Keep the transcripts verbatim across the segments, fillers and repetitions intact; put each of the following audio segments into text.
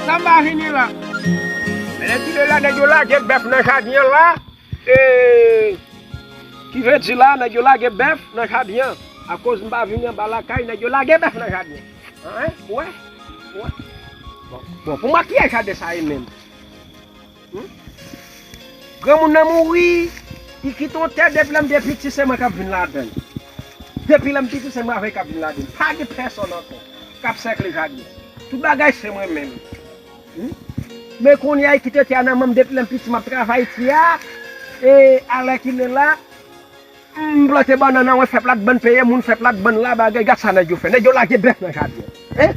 Sa m pa vini la. Lè ki lè la, nèg yo lage bèf nan jaden an la. E, ki vle di la, nèg yo lage bèf nan jaden an. Akoz m pa vini anba lakay, nèg yo lage bèf nan jaden an. An, ou wè? Ou wè? Bon, bon, pou mwen, kiyès jaden sa ye menm? Hmm? Granmoun nan mouri, li kite yon tè, depi lè m te piti, se mwen k ap vin ladan l. Depi lè m piti, se mwen avè l k ap vin ladan l. Pa gen pèsonn ankò k ap sèkle jaden. Tout bagay se mwen menm. Hmm? Men kounye a, li kite tè a nan men m, depi lè m piti, m ap travay tè a. E alèkile la, m plante bannann nan, mwen fè plat bann peye, moun fè plat bann la, bagay, gad sa nèg yo fè. Nèg yo lage bèf nan jaden. Hein?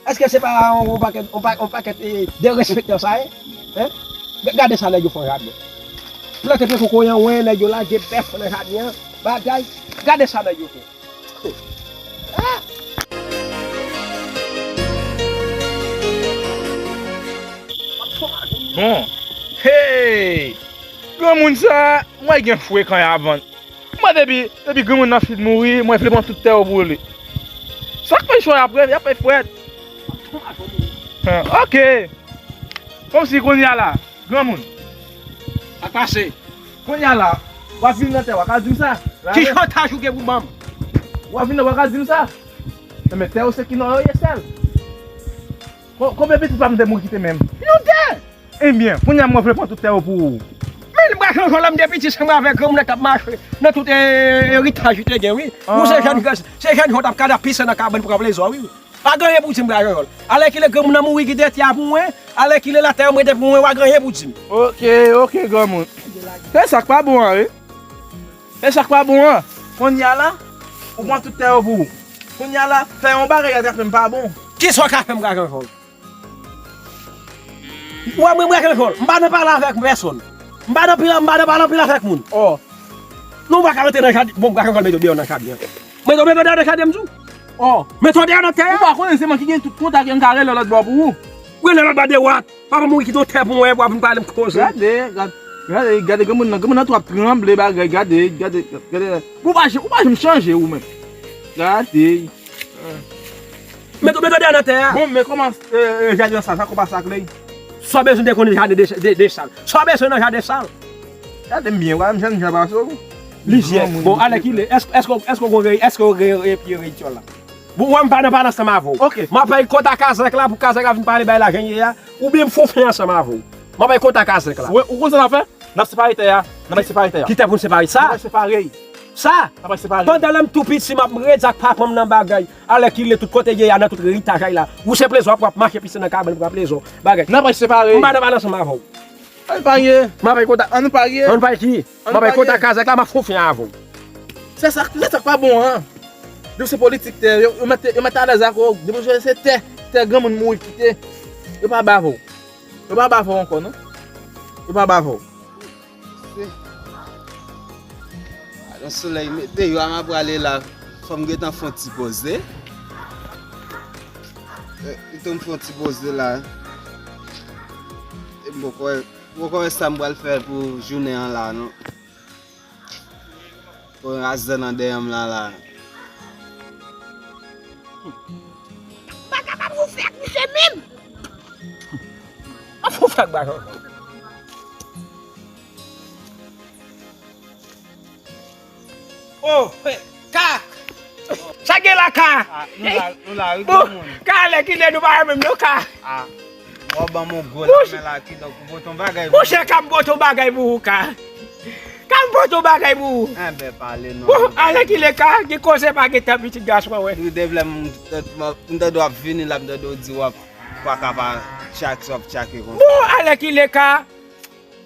Èske se pa yon pakèt, yon pa-, yon pakèt, eh, derespektan sa ye? Hein? G-, gade sa nèg yo fè nan jaden. Plante pye kokoye an, nèg yo lage bèf nan jaden an. Bagay, gade sa nèg yo fè. Ah! Bon. Hey! Granmoun sa, mwen gen frekan avan. Mwen depi, depi granmoun nan fin mouri, mwen vle pran tout tè yo pou li. Sa k fè chwa y ap, y ap fè frèt. Ah, ok. Kòmsi kounye a la, granmoun. Sa k pase? Kounye a la, w ap vin nan tè, w a ka di m sa? Ki chantaj ou gen pou ban m? W ap vin nan, w a ka di m sa? Enben, tè yo se ki nan yo ye sèl. Ko-, konbyen pitit pa m te mouri kite menm? Yon tè! Ebyen, kounye a mwen vle pran tout tè yo pou ou. Men, m pa janjol la, m te piti, se mwen avèk granmoun nan t ap mache nan tout, eh, eritaj li te gen, wi. Ou se jèn, se jèn jan w t ap gade ap pise nan kabann pou pran plezi w, wi. Pa gen anyen pou w di m, pa janjol. Alèkile granmoun nan mouri kite tè a pou mwen, alèkile la tè yo mete pou mwen, pa gen anyen pou w di m. Ok, ok, granmoun. Se sa k pa bon an, wi. Se sa k pa bon an. Kounye a la, ou pran tout tè yo pou ou. Kounye a la, fè yon bagay atrape m pa bon. Kisa w ka fè m, pa janjol? Ou wè mwen, m pa janjol. M pa nan pale avèk pèsonn. M pa nan pale, m pa nan pale anpil avèk moun. Oh. Non, m pa ka rantre nan jaden. Bon, m pa janjol, mete w deyò nan jaden an. Mete w, mete w deyò nan jaden, m di w. Oh. Mete w deyò nan tè a. Ou pa konnen se mwen ki gen tout kontak, m ka rele lòt bò pou ou. Rele lòt bò de wat. Papa mouri kite yon tè pou mwen, pou w ap vin pale m koze. Gade, gade, gade, gade granmoun nan, granmoun nan tou ap tranble bagay, gade, gade, gade. Ou pa, ou pa janm chanje ou menm. Gade. Mete, mete deyò nan tè a. Bon, men kòman, eh, eh, jaden sa, sa kòman sa k lè? Sa w bezwen de konnen jaden de, de, de sal. Sa w bezwen nan jaden sal. Gade m byen, w a m jan jan pase w. Plizyè. Bon, alèkile, èske, èske, èske w gen, èske w gen, eh, pye reytyòl la? Bon, wè m pa nan pale ansanm avè w. Ok. M ap bay kòd a kazèk la pou kazèk la vin pale bay la jan ye a, oubyen m fè yon fè ansanm avè w. M ap bay kòd a kazèk la. Ou, ou konn sa n ap fè? N ap separe tè a. N ap separe tè a. Ki tè pou n separe sa? N ap separe. Sa? N ap separe. Pandan lè m tou piti, m ap redi ak papa m nan bagay. Alèkile tout kote ye a, nan tout eritaj la. Ou se plezò w ap mache pise nan kabann pou pran plezò. Bagay. N ap separe. M pa nan pale ansanm avè w. Ann parye. M ap bay kòd a. Ann parye. Ann parye ki? M ap bay kòd a kazèk la, m ap fè yon fè avè w. Se sa, se sa k pa bon an. Depi se politik tè, yo, yo mèt, yo mèt alèz ak ou. Depi se tè, tè granmoun mouri kite. Yo pa ba avè w. Yo pa ba avè w ankò, non. Yo pa ba avè w. Se. Alon solèy mete yo a, m ap prale la. Fò m gentan fè yon ti poze. Eh, pito m fè yon ti poze la. E m poko wè, m poko wè sa m pral fè pou jounen an la, non. Pran raz nan dèyè m la, la. Pa kapab ou fè ak misye menm. Ap ou fè ak bagay. Oh, hey, Ka! Sa gen la, Ka? Ah, nou la, nou la, wi, bon, granmoun. Ka, alèkile nou pa menm non, Ka. Ah. W ap ban m yon gwo lamen la, kidonk, m pote yon bagay pou ou. Monchè, Ka, m pote yon bagay pou ou, Ka. Ka, m pote yon bagay pou ou. Enben, pale non. Bon, alèkile, Ka, gen koze pa gen tan, pitit gason an, wè. Wi, depi lè m, m, m tande w ap vini la, m tande w di w ap, w pa ka pa tchak sa w ap tchake konsa. Bon, alèkile, Ka,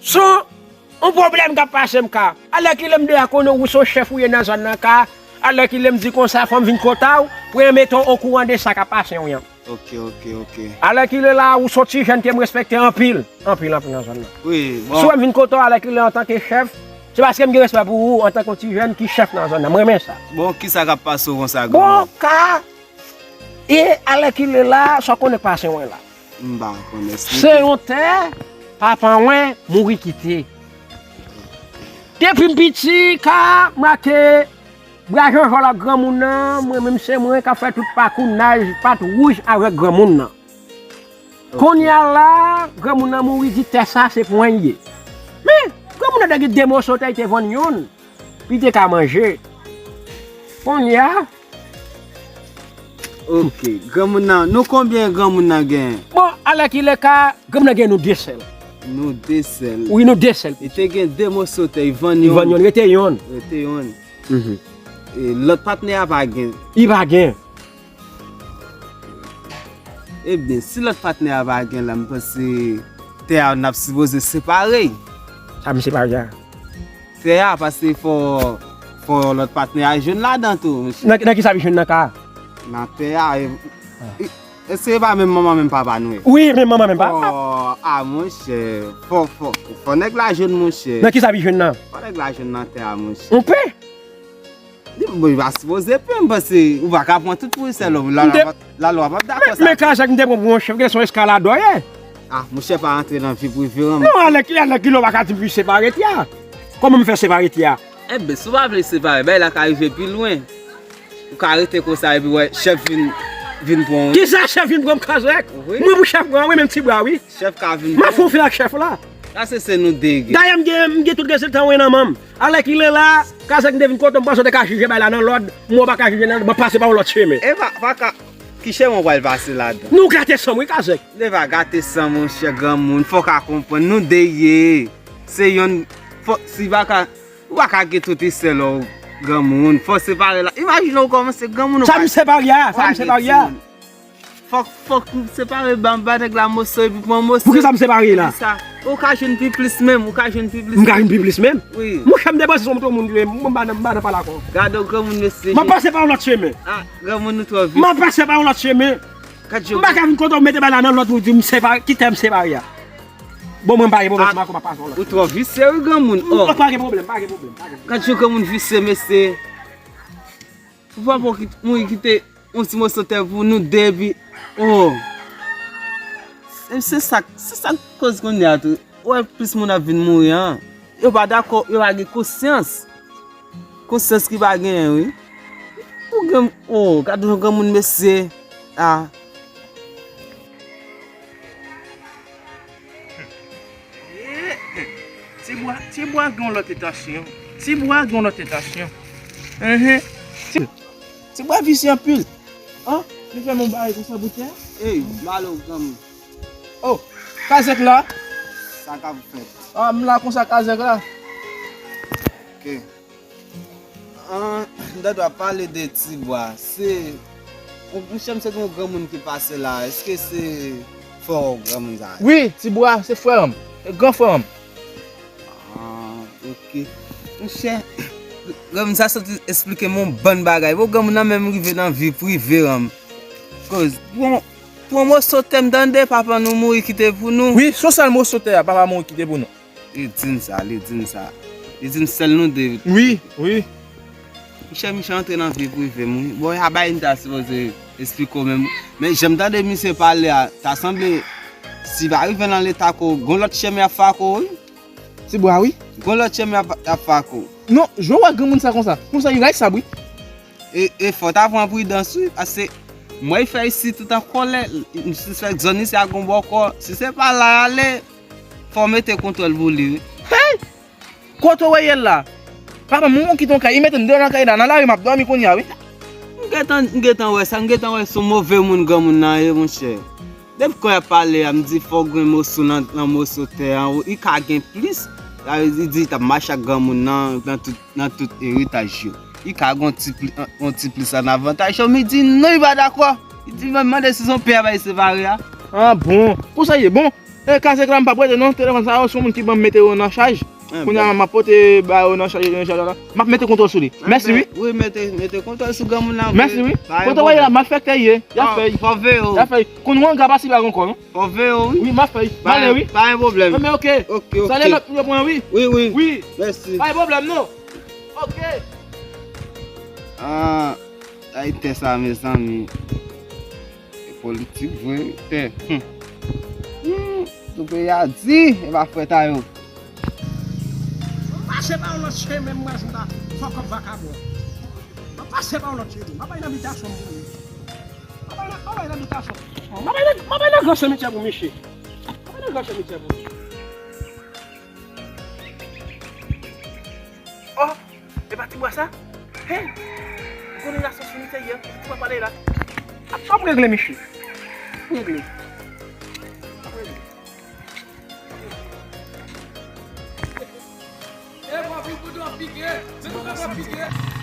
se yon pwoblèm k ap pase m, Ka. Alèkile, m deja konnen ou se yon chèf ou ye nan zòn nan, Ka. Alèkile, m di konsa, fò m vin kote w pou m mete w okouran de sa k ap pase w an. Ok, ok, ok. Alèkile la, ou se yon ti jèn ke m respekte anpil, anpil, anpil nan zòn nan. Wi, bon. Si w wè m vin kote w, alèkile antanke chèf, se paske m gen respè pou ou antanke yon ti jèn ki chèf nan zòn nan. M renmen sa. Bon, kisa k ap pase w konsa, granmoun? Bon, Ka, e alèkile la, sa w konnen k pase w an la. M pa konnen. Se yon tè, papa mwen mouri kite. Depi m piti, Ka, m rete bra janjòl ak granmoun nan, mwen menm se mwen k ap fè tout pakounaj, pat wouj avèk granmoun nan. Kounye a la, granmoun nan mouri, di tè sa se pou mwen l ye. Men, granmoun nan te gen de moso tè, li te vann youn, li te ka manje. Kounye a, Ok, granmoun nan, nou konbyen granmoun nan genyen? Bon, alèkile ka, granmoun nan gen nou de sèl. Nou de sèl. Wi, nou de sèl. Li te gen de moso tè, li vann youn. Li vann youn, rete youn. Rete youn. E lòt patnè a pa gen. Li pa gen. Ebyen, si lòt patnè a pa gen la, m panse tè a n ap sipoze separe. Sa m separe a? Tè a, paske fò, fò lòt patnè a jwenn ladan tou, mesye. Nan, nan kisa li jwenn nan ka a? Nan tè a, e, e, èske e pa menm manman menm papa nou ye? Wi, menm manman menm papa. Oh, a monchè, fò, fò, fò nèg la jwenn monchè. Nan kisa li jwenn nan? Fò nèg la jwenn nan tè a, monchè. Ou pe? Bon, li pa sipoze pe, m panse ou pa ka pran tout pou sèl òm. Lalwa p ap dakò sa. Men Kazèk m te pran pou yon chèf, gen son eskaladò ye. Ah, monchè, pa rantre nan vi prive m. Non, alèkile, alèkile, ou pa ka di m pou separe tè a. Kòman m fè separe tè a? Enben, si w pa vle separe, bagay la ka rive pi lwen. Ou ka rete konsa epi wè chèf vin, vin pran w. Kisa chèf vin pran m, Kazèk? Mwen pou chèf pran mwen, menm ti bra wi. Chèf ka vin pran w. M ap fè yon fè ak chèf la. Sa se se nou de gen. Dayè m gen, m gen tout rezilta mwen nan men m. Alèkile la, Kazèk m te vin kote w, m panse w te ka jije bagay la nan lòd, m wè w pa ka jije nan lòd, m ap pase pa yon lòt chemen. E pa, pa ka, ki chemen w pral pase ladan? Nou gate san m wi, Kazèk. Li pa gate san, monchè, granmoun, fò w ka konprann, nou de ye. Se yonn, fò, si pa ka, ou pa ka gen tout sèl òm, granmoun, fò w separe la. Imajine w kòmanse granmoun ou pa. Sa m separe a, sa m separe a. Fòk, fòk m separe, ba, ba nèg la moso epi pran moso. Poukisa m separe la? Sa, ou ka jwenn pi plis menm, ou ka jwenn pi plis. M ka jwenn pi plis menm? Wi. Monchè, m depanse sou moun, tout moun, m pa nan, m pa nan pale ak ou. Gade w granmoun mesye. M ap pase pa yon lòt chemen. Ah, granmoun ou twò visye. M ap pase pa yon lòt chemen. Gad yo. M pa ka vin kote w mete bay la nan lòd pou di m separe, ki tè m separe a. Bon, mwen m pa gen pwoblèm, si m pa konn m ap pase yon lòt. Ou twò visye wi granmoun. Oh. Pa gen pwoblèm, pa gen pwoblèm, pa gen pwoblèm. Gad yo granmoun visye mesye. Pou papa w mouri kite yon ti moso tè pou nou de epi, oh. Se, se sa, se sa k koz kounye a tou. Ou wè plis moun ap vin mouri an. Yo pa dakò, yo pa gen konsyans. Konsyans ki pa genyen wi. Pou gen, oh, gade yon granmoun mesye. Ah. Tibwa, Tibwa gen yon lòt entansyon. Tibwa gen yon lòt entansyon. Enhen. Ti, Tibwa visye anpil. An, li fè m yon bagay konsa pou tè. Ey, malè w granmoun. Oh, Kazèk la? Sa k ap fèt? Ah, m la konsa Kazèk la. Ok. An, m ta dwe ap pale de Tibwa. Se, monchè, m se yon granmoun ki pase la. Èske se frè w granmoun sa a? Wi, Tibwa, se frè m. Se gran frè m. Ah, ok. Monchè, granmoun sa soti esplike m yon bann bagay. Bon, granmoun nan menm rive nan vi prive m. Koz, pou yon, pou yon moso tè m tande, papa nou mouri kite pou nou. Wi, se yon sèl moso tè a, papa mouri kite pou nou. Li di m sa, li di m sa. Li di m sèl nou de. Wi, wi. Monchè, misye antre nan vi prive m, wi. Bon, e a bagay m ta sipoze esplike w menm. Men jan m tande misye pale a, ta sanble, si pa rive nan leta ko, gon lòt chemen y ap fè ak ou, wi. Tibwa, wi. Gon lòt chemen y ap, y ap fè ak ou. Non, jan w wè granmoun sa konsa. Konsa, li rayi sab, wi. E, e fò w ta pran pridans, wi, paske m wè l fè isit tout an kòlè, m sispèk zòn isit a gon bòkò. Si se pa la y ale, fò w mete kontwòl pou li, wi. Hey! Kote w wè l la? Papa m, ou kite yon kay, li mete m deyò nan kay la, nan lari m ap dòmi kounye a, wi. M gentan, m gentan wè sa, m gentan wè se yon move moun granmoun nan ye, monchè. Depi kan y ap pale a, m di fò w gen moso nan, nan moso tè an, li ka gen plis. Sa vle di, li di li t ap mache ak granmoun nan, nan tout, nan tout eritaj yo. Li ka gen yon ti pli-, yon ti plis an avantaj yo, men li di non, li pa dakò. Li di, m ap mande si se yon pè a bay separe a. Ah bon, konsa ye, bon. E, Kazèk la, m p ap rete non, telefòn sa yo, se yon moun ki ban m mete yo nan chaj. Kounye a, m ap pote ba yo nan chaj, nan chaj la. M ap mete kontwòl sou li. Mèsi, wi. Wi, mete, mete kontwòl sou granmoun nan. Mèsi, wi. Kote w ye la, malfektè ye. Y ap fè y. Fò veye w. Y ap fè y. Kounye a, w ka pa sila ankò, non. Fò veye w, wi. Wi, m ap fè y. M ale, wi. Pa gen pwoblèm. Enben, oke. Oke, oke. Sa lè lòt nou pran, wi. Wi, wi. Mèsi. Pa gen pwoblèm, non. Oke. Ah, ay tè sa, mezanmi. E politik vre, tè. Hmm. Hmm. Tout peyi a di, e pa frèt a yo. M pase pa yon lòt chemen, m wè si m ta fòkòp vakabon. M pase pa yon lòt chemen. M ap bay nan bitasyon m pou li. M ap bay nan, m ap bay nan, m ap bay nan, m ap bay nan gran simityè pou misye. M ap bay nan gran simityè pou misye. Oh, e pa ti bwa sa? Hey! Ou konnen la se simityè, ti bwa pale la. Ap, ap regle, misye. Ap regle. Ap regle. E, bò, vin pou dò pike. Se nou k ap pike.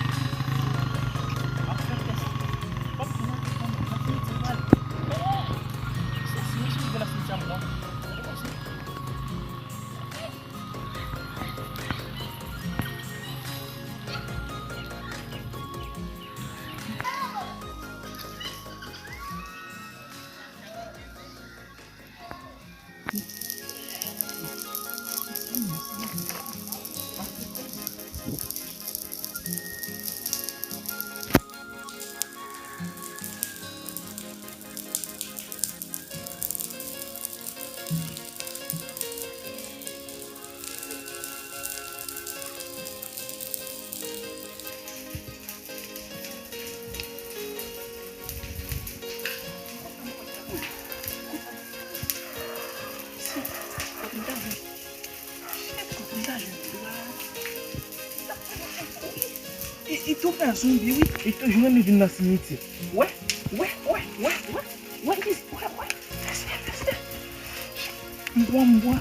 E, e tou fè zonbi, wi. E toujou renmen vin nan simityè. Wè, wè, wè, wè, wè. Wè, wè, wè. Mesye, mesye. M bwè, m bwè.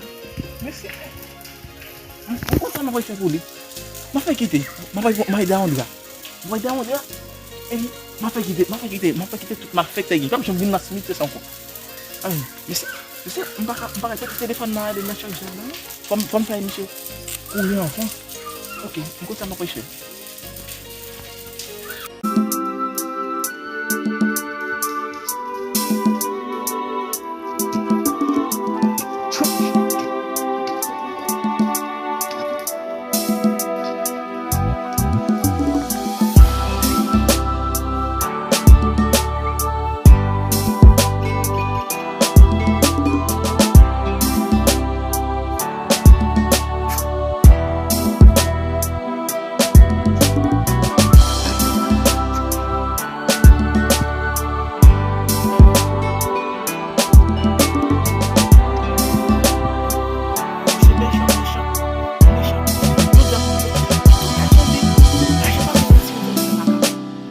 Mesye. M, m konn sa m ap fè pou li. M ap fè kite. M ap, m ap, m ap dawon li la. M ap dawon li la. Epi, m ap fè kite, m ap fè kite, m ap fè kite tout malfektè yo. P ap janm vin nan simityè sa ankò. Ay, mesye, mesye, m pa ka, m pa ka tcheke telefòn nan ale nan chajè la, non. Fò m, fò m fè misye kouri ankò. Ok, m konn sa m ap fè.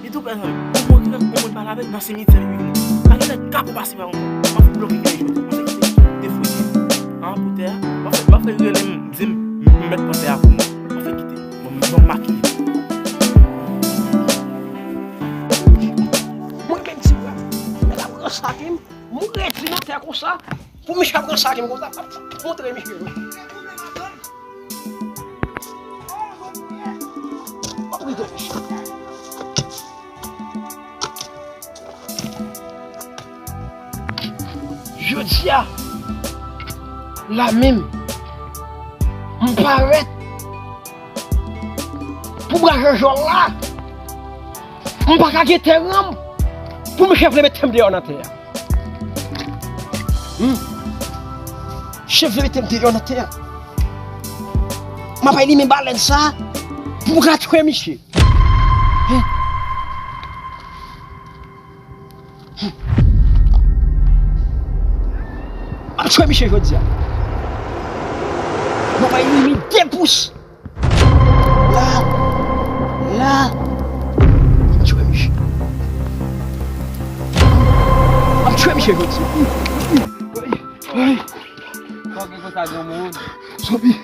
Li tou pè zanmi. Yon moun ki nan, yon moun pale avè l nan simityè li vini. Pa gen lè ka pou pase pa yon moun. M ap bloke gen jodi. M ap fè kite defouye. An, pou tè a. M ap fè, m ap fè rele m, di m, m mèt pran tè a pou mwen. M ap fè kite. Bon, m, bon, m makiye. Mwen menm ti frè m, mèt ap ransakem, mwen rete nan tè konsa. Pou misye ap ransakem konsa, m ap montre misye wi. M ap montre misye. Jodi a, la menm, m parèt pou braje jòl la. M pa ka gen tè ranm pou misye vle mete m deyò nan tè a. Hmm. Chèf vle mete m deyò nan tè a. M ap bay li men balèn sa pou m ka tchwe misye. Hen. Hmm. M ap tchwe misye jodi a. M ap bay li men de pous. La, la, m tchwe misye. M tchwe misye jodi. Ay, ay. Kòman konsa granmoun? Zonbi.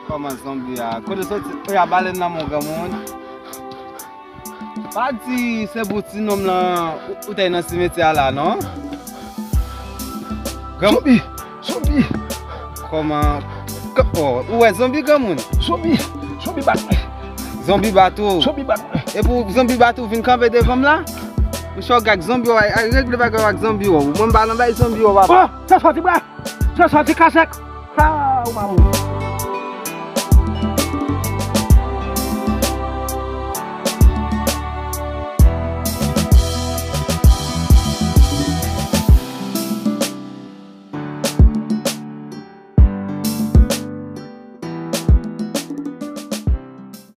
Kòman zonbi a? Kote soti? Oya balèn nan men w granmoun. Pa di se pou ti nonm lan ou, ou te nan simetyè a la, non? Gran- Zonbi! Zonbi! Kòman? K-, oh, ou wè zonbi, granmoun? Zonbi! Zonbi bat mwen! Zonbi bat ou? Zonbi bat mwen! E pou zonbi bat ou vin kanpe devan m la? Ou chò gag zonbi, w a, a regle bagay w ak zonbi, w. Mwen m pa nan bay zonbi, w, papa. Oh, sa soti bra! Sa soti kasèk! Ah, ou pa moun!